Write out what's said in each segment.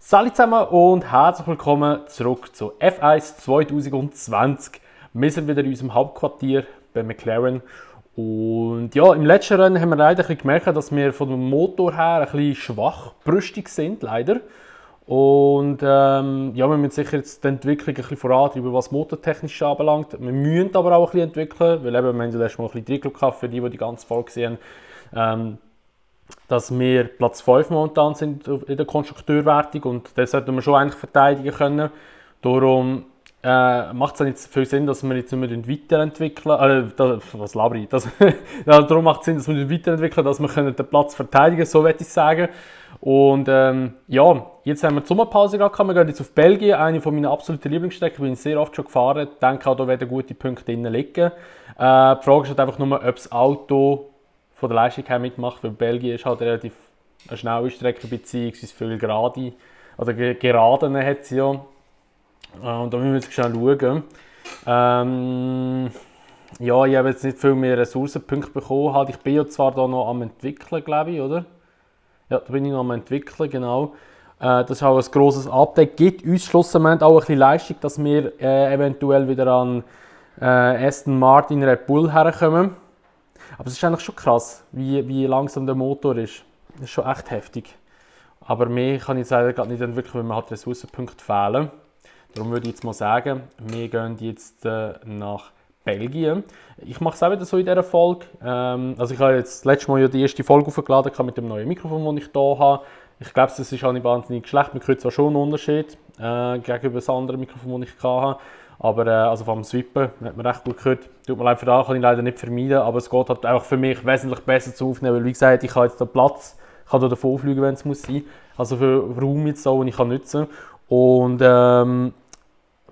Salut zusammen und herzlich willkommen zurück zu F1 2020. Wir sind wieder in unserem Hauptquartier bei McLaren. Und ja, im letzten Rennen haben wir leider ein bisschen gemerkt, dass wir von dem Motor her ein bisschen schwachbrüstig sind, leider. Und ja, wir müssen sicher jetzt die Entwicklung ein bisschen vorantreiben, was motortechnisch anbelangt. Wir müssen aber auch ein bisschen entwickeln, weil eben, wir haben letztes Mal ein bisschen Glück gehabt für die die ganze Folge gesehen haben. Dass wir Platz 5 momentan sind in der Konstrukteurwertung und das sollten wir schon eigentlich verteidigen können. Darum macht es nicht viel Sinn, dass wir jetzt nicht weiterentwickeln. Was laber ich? Darum macht es Sinn, dass wir weiterentwickeln, dass wir den Platz verteidigen können, so würde ich sagen. Und ja, jetzt haben wir die Sommerpause gehabt. Wir gehen jetzt auf Belgien, eine von meinen absoluten Lieblingsstrecken. Bin ich sehr oft schon gefahren. Ich denke auch, da werden gute Punkte drin liegen. Die Frage ist halt einfach nur, ob das Auto von der Leistung her mitmacht, weil Belgien ist halt relativ eine schnelle Strecke beziehungsweise viel gerade oder Geraden hat sie ja. Und da müssen wir jetzt schnell schauen. Ja, ich habe jetzt nicht viel mehr Ressourcenpunkte bekommen. Halt, ich bin ja zwar da noch am entwickeln, glaube ich, oder? Ja, da bin ich noch am entwickeln, genau. Das ist auch ein grosses Update. Gibt uns schlussendlich auch ein bisschen Leistung, dass wir eventuell wieder an Aston Martin Red Bull herkommen. Aber es ist eigentlich schon krass, wie langsam der Motor ist. Das ist schon echt heftig. Aber mehr kann ich jetzt leider gerade nicht entwickeln, weil mir halt Ressourcenpunkte fehlen. Darum würde ich jetzt mal sagen, wir gehen jetzt nach Belgien. Ich mache es auch wieder so in dieser Folge. Also ich habe jetzt das letzte Mal ja die erste Folge aufgeladen mit dem neuen Mikrofon, das ich hier habe. Ich glaube, das ist auch nicht wahnsinnig schlecht. Man hört zwar schon einen Unterschied gegenüber das andere Mikrofon, das ich hatte. Aber also vom Swipen hat man recht gut gehört. Tut mir leid, für das kann ich leider nicht vermeiden, aber es geht halt einfach für mich wesentlich besser zu aufnehmen, weil wie gesagt, ich habe jetzt den Platz, ich kann hier davon fliegen, wenn es muss sein. Also für Raum jetzt so, den ich nutzen kann. Und was war noch?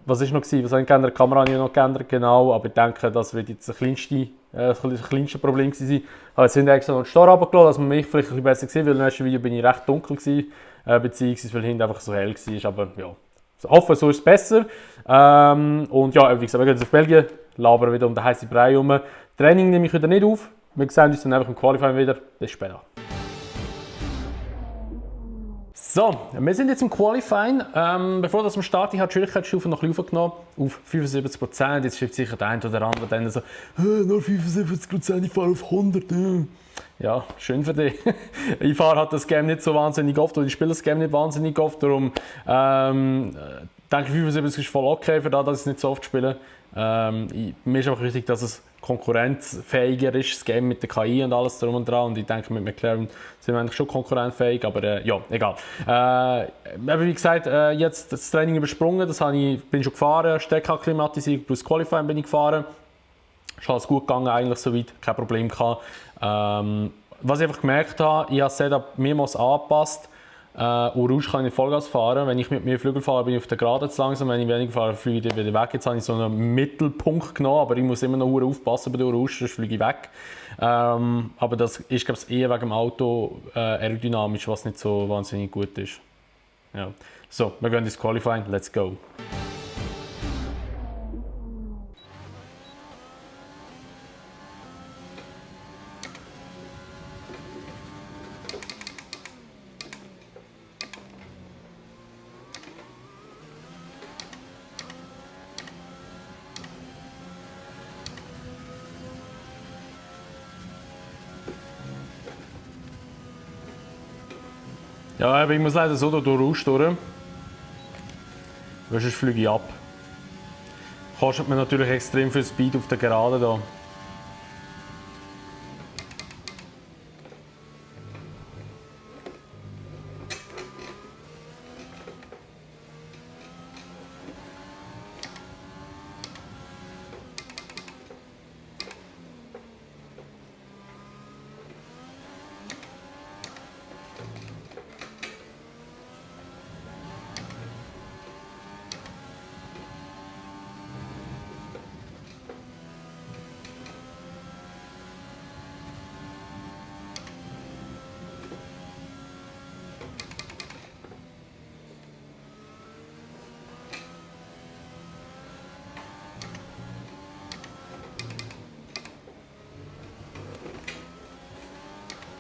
Was habe ich geändert? Die Kamera habe ich noch geändert, genau, aber ich denke, das wird jetzt das kleinste Problem gewesen sein. Ich habe jetzt hinten extra noch den Star runtergelassen, dass man mich vielleicht ein bisschen besser gesehen, weil im ersten Video bin ich recht dunkel gewesen, beziehungsweise weil hinten einfach so hell war, aber ja. Ich hoffe, so ist es besser. Und ja, wie gesagt, wir gehen jetzt auf Belgien, labern wieder um den heißen Brei herum. Training nehme ich wieder nicht auf. Wir sehen uns dann einfach im Qualifying wieder. Bis später. So, wir sind jetzt im Qualifying. Bevor wir starten, hat die Schwierigkeitsstufe noch ein bisschen aufgenommen auf 75%. Jetzt schreibt sicher der eine oder andere dann so, nur 75%, ich fahre auf 100. Ja, schön für dich. Ich fahre halt das Game nicht so wahnsinnig oft oder ich spiele das Game nicht wahnsinnig oft. Darum denke ich, 75 ist voll okay für das, dass ich es nicht so oft spiele. Mir ist auch wichtig, dass es konkurrenzfähiger ist, das Game mit der KI und alles drum und dran. Und ich denke, mit McLaren sind wir eigentlich schon konkurrenzfähig, aber ja, egal. Wie gesagt, jetzt das Training übersprungen, bin schon gefahren, Steckakklimatisierung plus Qualifying bin ich gefahren. Ist alles gut gegangen, eigentlich soweit, kein Problem gehabt. Was ich einfach gemerkt habe, ich habe das Setup mehrmals angepasst. Rouge kann ich Vollgas fahren. Wenn ich mit mir Flügel fahre, bin ich auf der Geraden zu langsam. Wenn ich weniger fahre, fliege ich wieder weg. Jetzt habe ich so einen Mittelpunkt genommen, aber ich muss immer noch aufpassen bei der Rouge, sonst fliege ich weg. Aber das ist, glaube ich, eher wegen dem Auto aerodynamisch, was nicht so wahnsinnig gut ist. Ja. So, wir gehen ins Qualifying. Let's go! Ja, aber ich muss leider so durch Rouge durch, weil sonst fliege ich ab. Kostet mir natürlich extrem viel Speed auf der Geraden hier.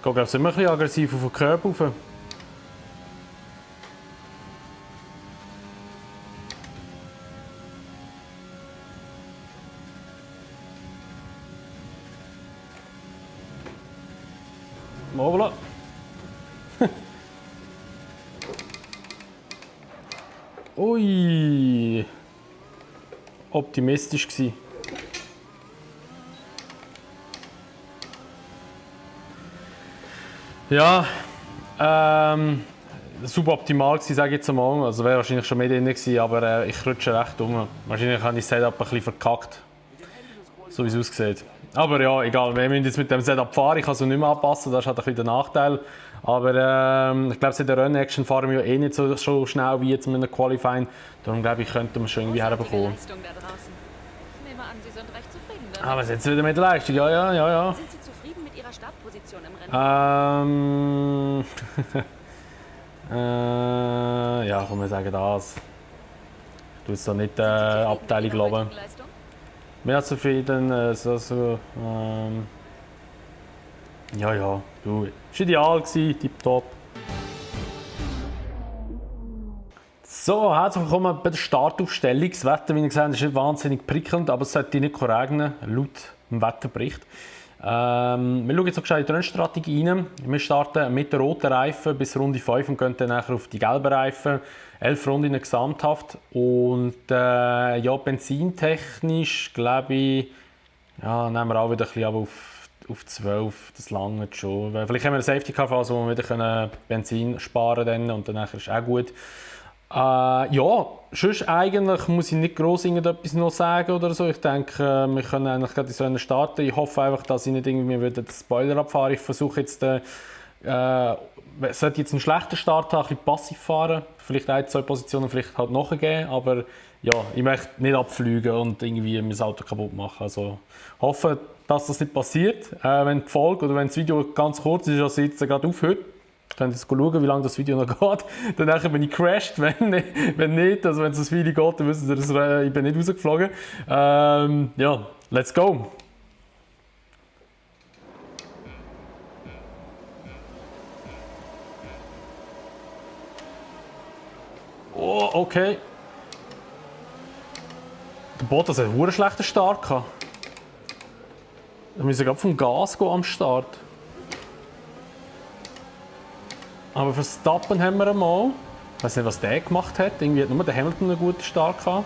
Ich gehe immer ein bisschen aggressiv auf den Körper rauf. Voilà. Ui. Optimistisch gsi. Ja, suboptimal gewesen, sage ich jetzt mal. Also wäre wahrscheinlich schon mehr drin gewesen, aber ich rutsche recht um. Wahrscheinlich habe ich das Setup ein bisschen verkackt, so wie es aussieht. Aber ja, egal, wir müssen jetzt mit dem Setup fahren, ich kann es nicht mehr anpassen, das ist halt ein bisschen der Nachteil. Aber ich glaube, in der Run-Action fahren wir ja eh nicht so schnell wie jetzt mit einem Qualifying. Darum glaube ich, könnten wir es schon irgendwie herbekommen. Ich nehme an, Sie sind recht zufrieden damit. Aber jetzt wieder mit der Leistung, ja. Sind Sie zufrieden mit Ihrer Startposition im Rennen? Ja, komm, wir sagen das. Ich tue jetzt da nicht Abteilung loben. Mehr als zufrieden, ja, du, ist ideal gewesen, tipptopp. So, herzlich willkommen bei der Startaufstellung. Das Wetter, wie ihr gesehen habt, ist nicht wahnsinnig prickelnd, aber es sollte nicht regnen, laut dem Wetterbericht. Wir schauen jetzt noch in die Rennstrategie rein. Wir starten mit den roten Reifen bis Runde 5 und gehen dann nachher auf die gelben Reifen. 11 Runden gesamthaft. Und ja, benzintechnisch glaube ich, ja, nehmen wir auch wieder ein bisschen auf 12. Das lange schon. Weil vielleicht haben wir eine Safety Car Phase, wo wir wieder Benzin sparen können und dann ist auch gut. Ja, sonst eigentlich muss ich nicht gross irgendetwas noch sagen oder so. Ich denke, wir können eigentlich gerade so starten. Ich hoffe einfach, dass ich nicht irgendwie wieder den Spoiler abfahre. Ich versuche jetzt, sollte jetzt einen schlechten Start haben, ein bisschen passiv fahren. Vielleicht ein, zwei Positionen vielleicht halt nachgeben, aber ja, ich möchte nicht abfliegen und irgendwie mein Auto kaputt machen. Also hoffe, dass das nicht passiert. Wenn die Folge oder wenn das Video ganz kurz ist, also jetzt gerade aufhört, könnt ihr jetzt schauen, wie lange das Video noch geht. Danach bin ich crashed, wenn nicht. Also wenn es das Video geht, dann wisst ihr, dass ich bin nicht rausgeflogen. Ja, let's go! Oh, okay. Der Bottas hat einen schlechten Start gehabt. Wir müssen gerade vom Gas gehen am Start. Aber Verstappen haben wir einmal. Ich weiß nicht, was der gemacht hat. Irgendwie hat nur der Hamilton einen guten Start gehabt.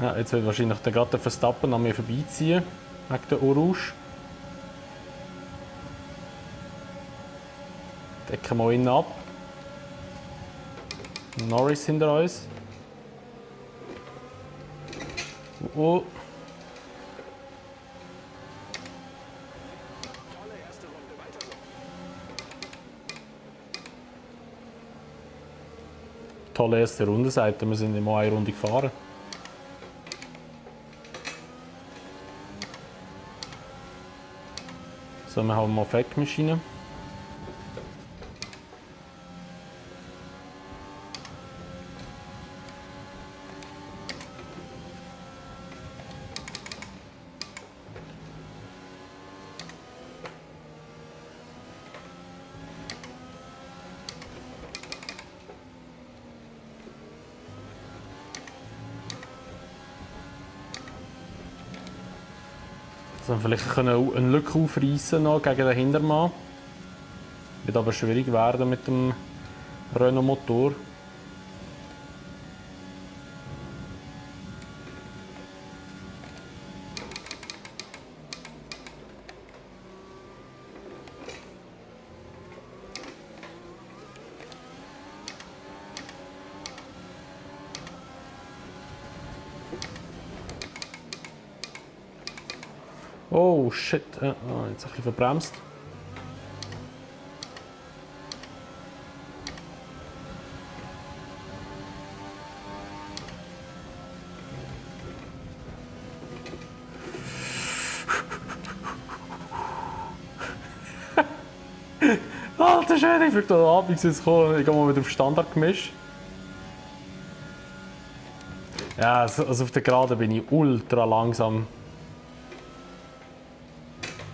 Ja, jetzt wird wahrscheinlich gerade der Verstappen an mir vorbeiziehen. Wegen der Orange. Decken wir ihn ab. Norris hinter uns. Oh. Tolle erste Runde, sagt er. Wir sind immer eine Runde gefahren. So, wir haben mal Fettmaschine. Also vielleicht können eine Lücke aufreißen noch gegen den Hintermann. Wird aber schwierig werden mit dem Renault Motor. Oh shit, jetzt ein bisschen verbremst. Alter Schwede, ich will da abends jetzt kommen. Ich gehe mal wieder auf Standard gemischt. Ja, also auf der Geraden bin ich ultra langsam.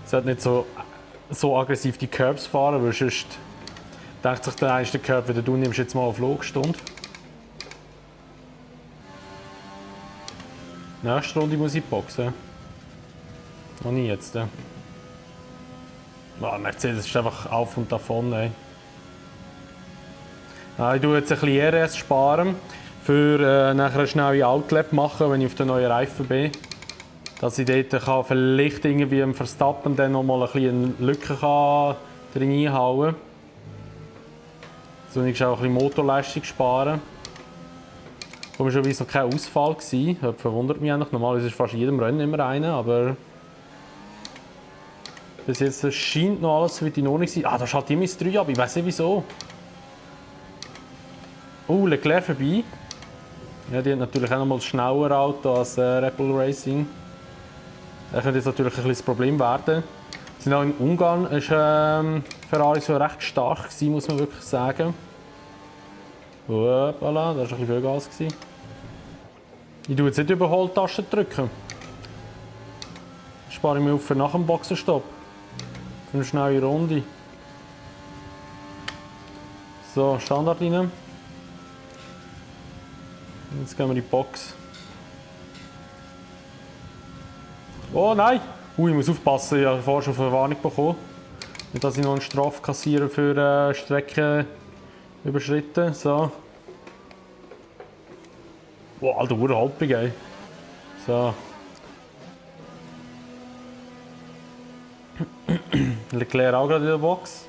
Ich sollte nicht so aggressiv die Curbs fahren, weil sonst denkt sich der eine Curb wieder, du nimmst jetzt mal auf Logstunde. Nächste Runde muss ich boxen. Noch nie jetzt. Mercedes ist einfach auf und davon. Ey. Ich tue jetzt ein bisschen RS sparen, für nachher eine schnelle Outlap machen, wenn ich auf den neuen Reifen bin. Dass ich dort kann vielleicht irgendwie im Verstappen dann noch mal eine Lücke drin einhauen kann. So ich auch ein bisschen Motorleistung sparen. Komischerweise noch kein Ausfall gewesen. Das verwundert mich eigentlich. Normalerweise ist fast in jedem Rennen immer einer, aber bis jetzt scheint noch alles wie in Ordnung zu sein. Da ist halt immer das 3 ab, ich weiß nicht wieso. Leclerc vorbei. Ja, die hat natürlich auch noch mal ein schneller Auto als Red Bull Racing. Das könnte jetzt natürlich ein bisschen das Problem werden. Sind auch in Ungarn ist Ferrari so recht stark gewesen, muss man wirklich sagen. Voilà, da war ein bisschen viel Gas gewesen. Ich drücke jetzt nicht Überholtasten drücken. Spare ich mir auf für nach dem Boxenstopp. Für eine schnelle Runde. So, Standard rein. Jetzt gehen wir in die Box. Oh nein! Ich muss aufpassen, ich habe vorher schon eine Warnung bekommen. Nicht, dass ich noch eine Strafe kassiere für Strecke überschritten. So. Wow, Alter, urhalbig, ey. So. Leclerc auch gerade in der Box.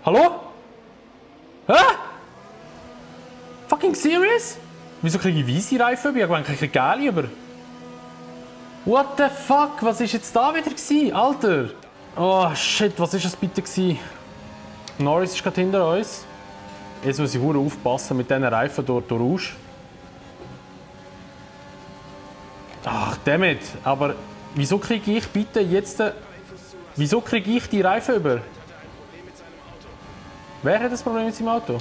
Hallo? Hä? Fucking serious? Wieso kriege ich weisse Reifen? Ich habe eigentlich ein gelbe über. What the fuck? Was war jetzt da wieder gewesen? Alter! Oh shit, was war das bitte gewesen? Norris ist gerade hinter uns. Jetzt muss ich hure aufpassen mit diesen Reifen durch den Rausch. Ach, damit. Aber wieso kriege ich bitte jetzt... Wieso kriege ich die Reifen über? Wer hat das Problem mit seinem Auto?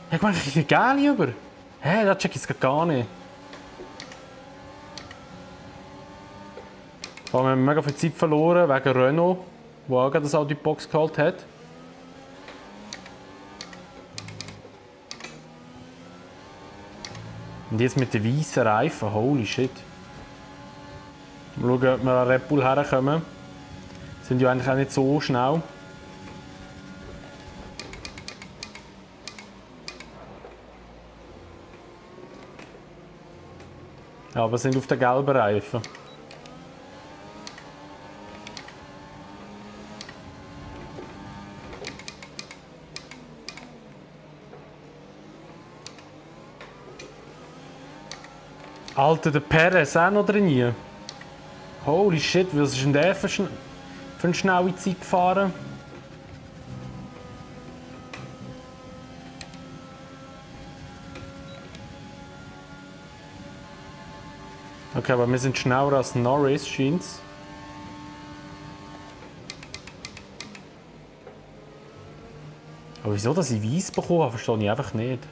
Ich meine, ich kriege gar nicht über. Hä, das check ich gar nicht. Wir haben mega viel Zeit verloren wegen Renault, der auch gerade das Auto in die Box geholt hat. Und jetzt mit den weißen Reifen, holy shit. Mal schauen, ob wir an Red Bull herkommen. Sind ja eigentlich auch nicht so schnell. Ja, aber sind auf den gelben Reifen. Alter, der Perez auch noch drin. Holy shit, was ist denn der für eine schnelle Zeit gefahren? Okay, aber wir sind schneller als Norris, scheint's. Aber wieso, dass ich weiß bekommen habe, verstehe ich einfach nicht.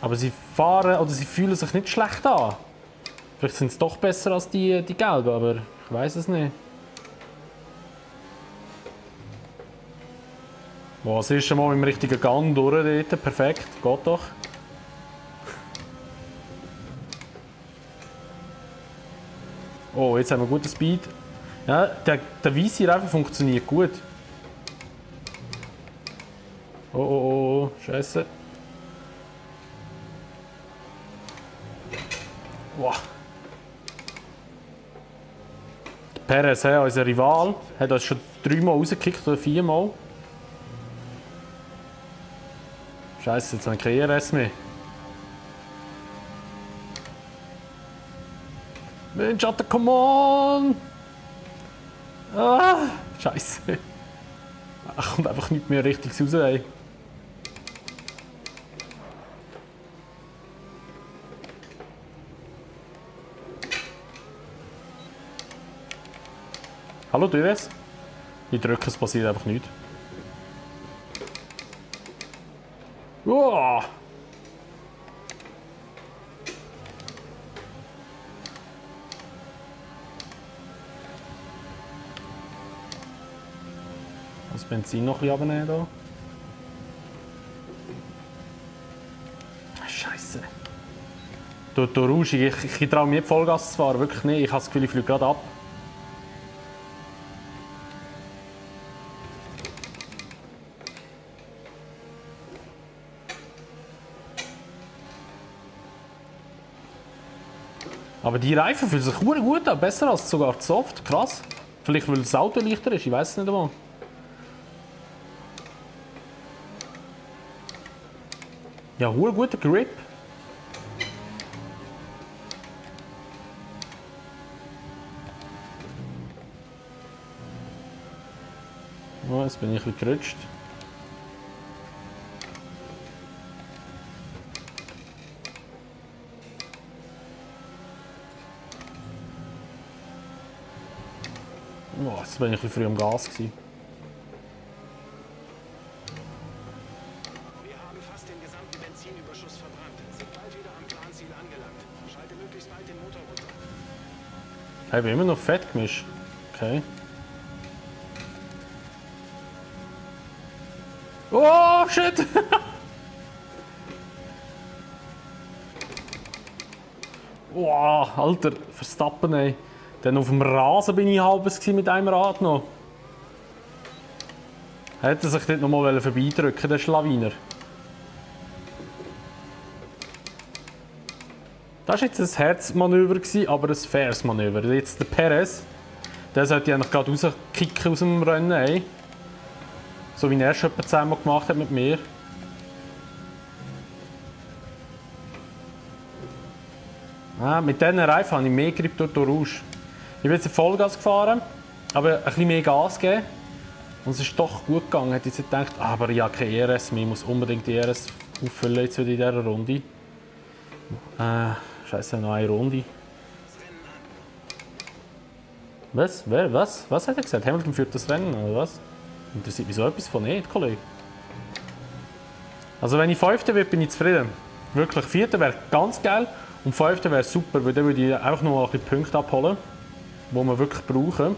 Aber sie fahren oder sie fühlen sich nicht schlecht an. Vielleicht sind sie doch besser als die gelben, aber ich weiß es nicht. Boah, das ist schon mal im richtigen Gang durch dort. Perfekt, geht doch. Oh, jetzt haben wir guten Speed. Ja, der weiße Reifen funktioniert gut. Oh, Scheiße. Wow. Perez, unser Rival, hat uns schon 3-mal rausgekickt oder 4-mal. Scheiße, jetzt habe ich kein ERS mehr. Mensch, Alter, come on! Ah, Scheiße. Da kommt einfach nicht mehr richtig raus, ey. Hallo, Dürres? Ich drücke, es passiert einfach nichts. Oh. Das Benzin noch ein bisschen runternehmen hier. Scheiße. Du Rouge, ich traue mir nicht Vollgas zu fahren, wirklich nicht. Ich habe das Gefühl, ich fliege gerade ab. Aber die Reifen fühlen sich gut an, besser als sogar die Soft. Krass. Vielleicht weil das Auto leichter ist, ich weiß es nicht einmal. Ja, guter Grip. Oh, jetzt bin ich ein bisschen gerutscht. Oh, jetzt bin ich ein bisschen früh am Gas gewesen. Wir haben fast den gesamten Benzinüberschuss verbrannt. Sind bald wieder am Planziel angelangt. Schalte möglichst bald den Motor runter. Hey, ich bin immer noch fett gemischt. Okay. Oh, shit! Wow, Alter, Verstappen, ey. Dann auf dem Rasen bin ich halbes mit einem Rad noch. Hätte er sich dort noch mal vorbeidrücken, der Schlawiner. Das war jetzt ein Herzmanöver, aber ein faires Manöver. Jetzt der Perez, der sollte eigentlich gerade rauskicken aus dem Rennen, ey. So wie er es schon etwa 10-mal gemacht hat mit mir. Mit diesen Reifen habe ich mehr Grip durch den Rouge. Ich bin jetzt Vollgas gefahren, aber ein bisschen mehr Gas gegeben. Und es ist doch gut gegangen. Ich hätte jetzt gedacht, aber ich habe keine ERS mehr. Ich muss unbedingt die ERS auffüllen jetzt wieder in dieser Runde. Scheiße, noch eine Runde. Was? Wer? Was? Was hat er gesagt? Hamilton führt das Rennen, oder was? Interessiert mich so etwas von nicht, Kollege. Also wenn ich Fünfter werde, bin ich zufrieden. Wirklich, Vierter wäre ganz geil und Fünfter wäre super, weil dann würde ich einfach noch ein bisschen Punkte abholen, die wir wirklich brauchen.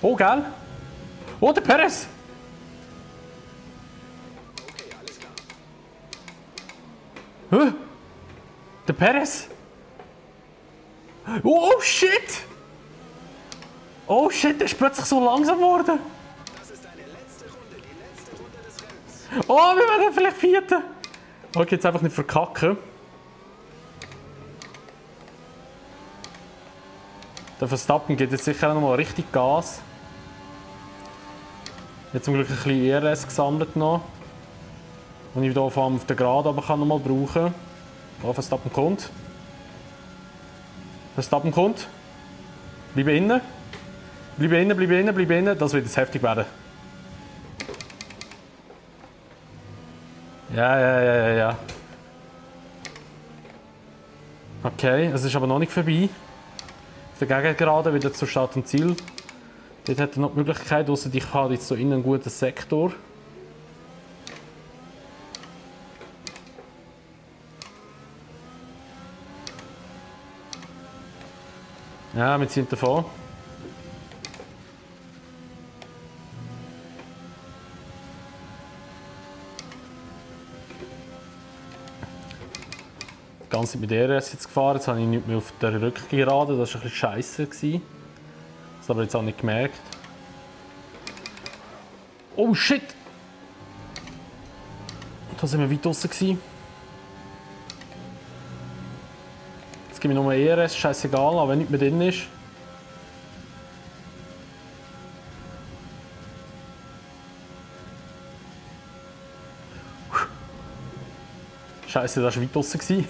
Oh, geil! Oh, der Perez! Okay, alles klar. Huh? Der Perez! Oh, shit! Oh shit, der ist plötzlich so langsam geworden! Das ist deine letzte Runde, die letzte Runde des Rennens. Oh, wir werden vielleicht Vierter! Okay, jetzt einfach nicht verkacken. Der Verstappen geht jetzt sicher noch mal richtig Gas. Jetzt zum Glück ein bisschen ERS gesammelt noch. Und ich hier vor allem auf der Gerade aber kann noch mal brauchen. Oh, Verstappen kommt. Verstappen kommt. Bleibe innen. Bleibe innen, bleibe innen, bleibe innen. Das wird jetzt heftig werden. Ja. Okay, es ist aber noch nicht vorbei. Auf der Gegengerade wieder zur Start und Ziel. Dort hat er noch die Möglichkeit, ausser ich habe jetzt so innen einen guten Sektor. Ja, wir sind davon. Die ganze Zeit mit DRS jetzt gefahren, jetzt habe ich nicht mehr auf der Rückgerade, das war ein bisschen scheisse. Das habe ich jetzt auch nicht gemerkt. Oh shit! Da sind wir weit draussen. Jetzt gebe ich nochmal ERS, scheißegal, auch wenn nicht mehr drin ist. Scheiße, das war weit draussen.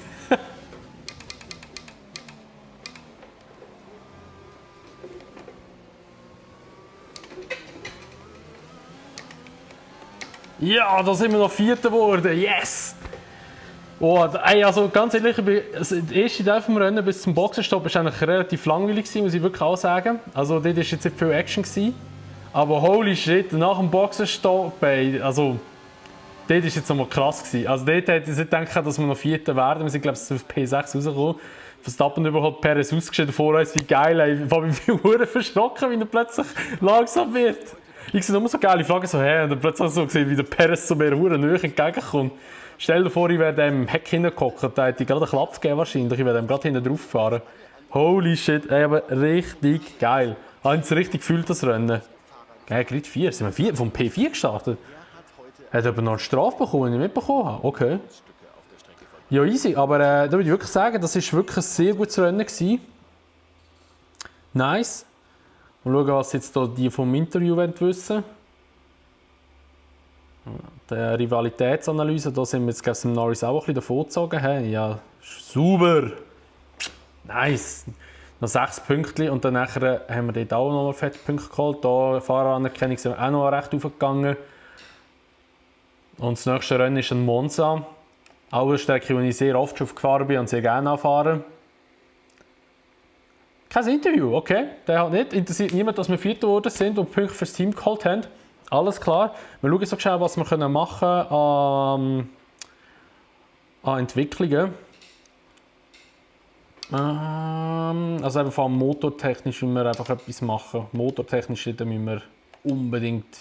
Ja, da sind wir noch Vierter geworden. Yes! Oh, ey, also ganz ehrlich, der erste Teil vom Rennen bis zum Boxenstopp war eigentlich relativ langweilig, muss ich wirklich auch sagen. Also dort war jetzt nicht viel Action gewesen. Aber holy shit, nach dem Boxenstopp, ey, also dort war jetzt nochmal krass gewesen. Also dort hätte ich nicht gedacht, dass wir noch Vierter werden. Wir sind, glaube ich, auf P6 rausgekommen. Verstappen überhaupt Perez ausgeschieden vor uns, wie geil, ey. Ich habe mich viel verschrocken, wie er plötzlich langsam wird. Ich sehe immer so geile Flaggen so her und dann plötzlich so gesehen, wie der Perez so mir hure nahe entgegenkommt. Stell dir vor, ich wäre dem Heck hingehockt, da hätte ich gerade einen Klaps gegeben wahrscheinlich, ich wäre dem gerade hinten drauf gefahren. Holy shit, ey, aber richtig geil. Haben Sie richtig gefühlt, das Rennen? Grid 4, sind wir vom P4 gestartet? Hat aber noch eine Strafe bekommen, die ich mitbekommen habe? Okay. Ja, easy, aber da würde ich wirklich sagen, das war wirklich ein sehr gutes Rennen gewesen. Nice. Mal schauen, was jetzt hier die vom Interview wissen. Die Rivalitätsanalyse, da sind wir jetzt gestern Norris auch ein bisschen davon gezogen. Hey, ja, super. Nice. Noch 6 Punkte und dann nachher haben wir dort auch noch fette Punkte geholt. Hier Fahreranerkennung sind wir auch noch recht aufgegangen. Und das nächste Rennen ist ein Monza. Auch eine Strecke, die ich sehr oft schon gefahren bin und sehr gerne fahre. Kein Interview, okay. Der hat nicht. Interessiert niemand, dass wir Vierter geworden sind und Punkte fürs Team geholt haben. Alles klar. Wir schauen so schnell, was wir machen können an Entwicklungen. Also einfach motortechnisch müssen wir einfach etwas machen. Motortechnisch müssen wir unbedingt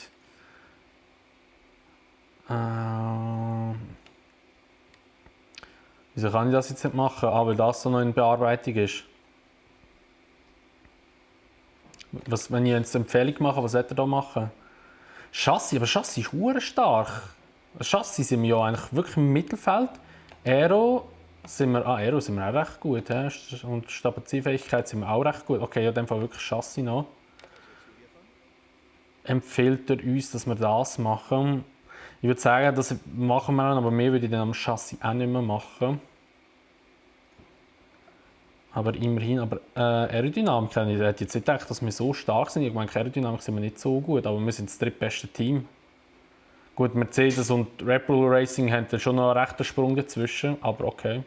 wieso kann ich das jetzt nicht machen? Weil das so noch in Bearbeitung ist. Wenn ich jetzt eine Empfehlung mache, was sollte er da machen? Chassis, aber Chassis ist hure stark. Chassis sind wir ja eigentlich wirklich im Mittelfeld. Aero sind wir auch recht gut. He? Und Stabilitätsfähigkeit sind wir auch recht gut. Okay, ja, in dem Fall wirklich Chassis noch. Empfiehlt er uns, dass wir das machen? Ich würde sagen, das machen wir dann, aber mehr würde ich dann am Chassis auch nicht mehr machen. Aber immerhin, Aerodynamik, ich hätte jetzt nicht gedacht, dass wir so stark sind. Ich meine, Aerodynamik sind wir nicht so gut, aber wir sind das drittbeste Team. Gut, Mercedes und Red Bull Racing haben dann schon noch einen rechten Sprung dazwischen, aber okay.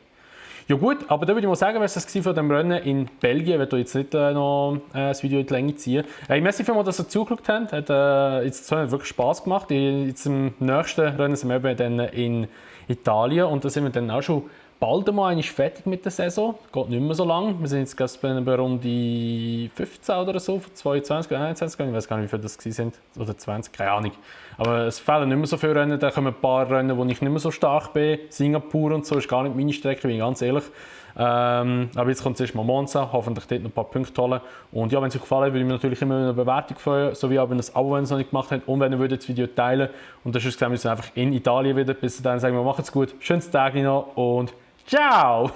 Ja gut, aber dann würde ich mal sagen, was das von dem Rennen in Belgien, ich will jetzt nicht noch das Video in die Länge ziehen. Ich merci vielmals, dass ihr zugeschaut habt, hat wirklich Spass gemacht. Jetzt im nächsten Rennen sind wir eben dann in Italien und da sind wir dann auch schon bald einmal fertig mit der Saison. Geht nicht mehr so lang. Wir sind jetzt bei rund die 15 oder so, 22 oder 21, ich weiß gar nicht, wie viele das sind, oder 20, keine Ahnung. Aber es fehlen nicht mehr so viele Rennen, da kommen ein paar Rennen, wo ich nicht mehr so stark bin. Singapur und so ist gar nicht meine Strecke, bin ich ganz ehrlich. Aber jetzt kommt zuerst mal Monza, hoffentlich dort noch ein paar Punkte holen. Und ja, wenn es euch gefallen hat, würde ich mir natürlich immer eine Bewertung freuen, sowie auch wenn ihr das Abo, wenn ihr es noch nicht gemacht habt, und wenn ihr das Video teilen würdet. Und das ist wir sind einfach in Italien wieder. Bis dann sagen wir, macht's gut, schönes Tag noch und ciao!